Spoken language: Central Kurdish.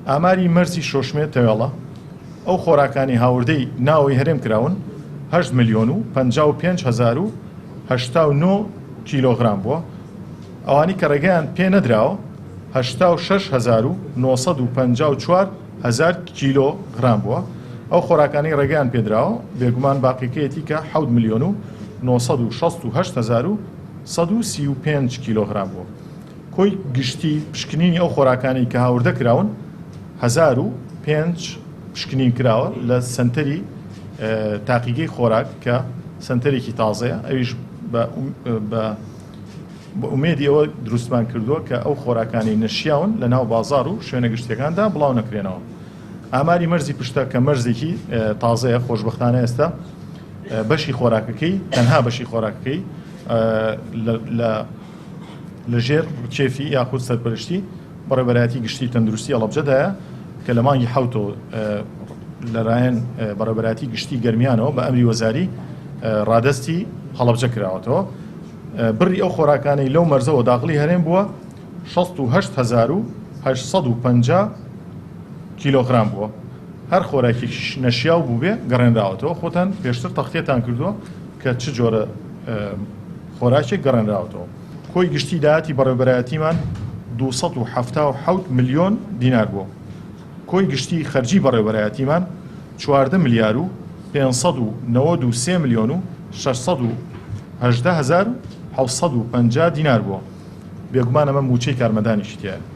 ئاماری مەرزی شۆشمێ تەوێڵە، ئەو خۆراکانەی هاوردەی ناوەوەی هەرێم کراون هەشت ملیۆن و 55,089 کیلۆغرام بووە، ئەوانەی کە ڕێگەیان پێ نەدراوە 86954 هەزار کیلۆغرام بووە، ئەو خۆراکانەی ڕێگەیان پێدراوە بێگومان باقیەکەیەتی کە حەوت ملیۆن و 968,135 کیلۆغرام بووە. کۆی گشتی پشکنینی ئەو خۆراکانەی کە هاوردە کراون 1005 پشکنین کراوە لە سەنتەری تاقیگەی خۆراک کە سەنتەرێکی تازەیە ئەویش بە بە ئومێدی ئەوە دروستمان کردووە کە ئەو خۆراکانەی نەشیاون لە ناو بازار و شوێنە گشتیەکاندا بڵاو نەکرێنەوە. ئاماری مەرزی پشتە کە مەرزێکی تازەیە خۆشبەختانە ئێستا بەشی خۆراکەکەی تەنها بەشی خۆراکەکەی لە لە ژێر ڕکێفی یاخود سەرپەرشتی بەڕێوەبەرایەتی گشتی تەندروستی هەڵەبجەدایە کە لە مانگی حەوتەوە لەلایەن بەڕێوەبەرایەتی گشتی گەرمیانەوە بە ئەمری وەزاری ڕادەستی هەڵەبجە کراوەتەوە. بڕی ئەو خۆراکانەی لەو مەرزەوە داخڵی هەرێم بووە 68850 کیلۆغرام بووە. هەر خۆراکێکیش نەشیاو بووبێ گەڕێنراوەتەوە. خۆتان پێشتر تەختیەتان کردووە کە چ جۆرە خۆراکێک گەڕێنراوەتەوە. کۆی گشتی داهاتی بەڕێوەبەرایەتیمان 277 ملیۆن دینار بووە. کۆی گشتی خەرجی بەڕێوەبەرایەتیمان 14 ملیار و 593 ملیۆن و 618 هەزار و 750 دینار بووە. بێگومان ئەمە مووچەی کارمەندانیشی تیایە.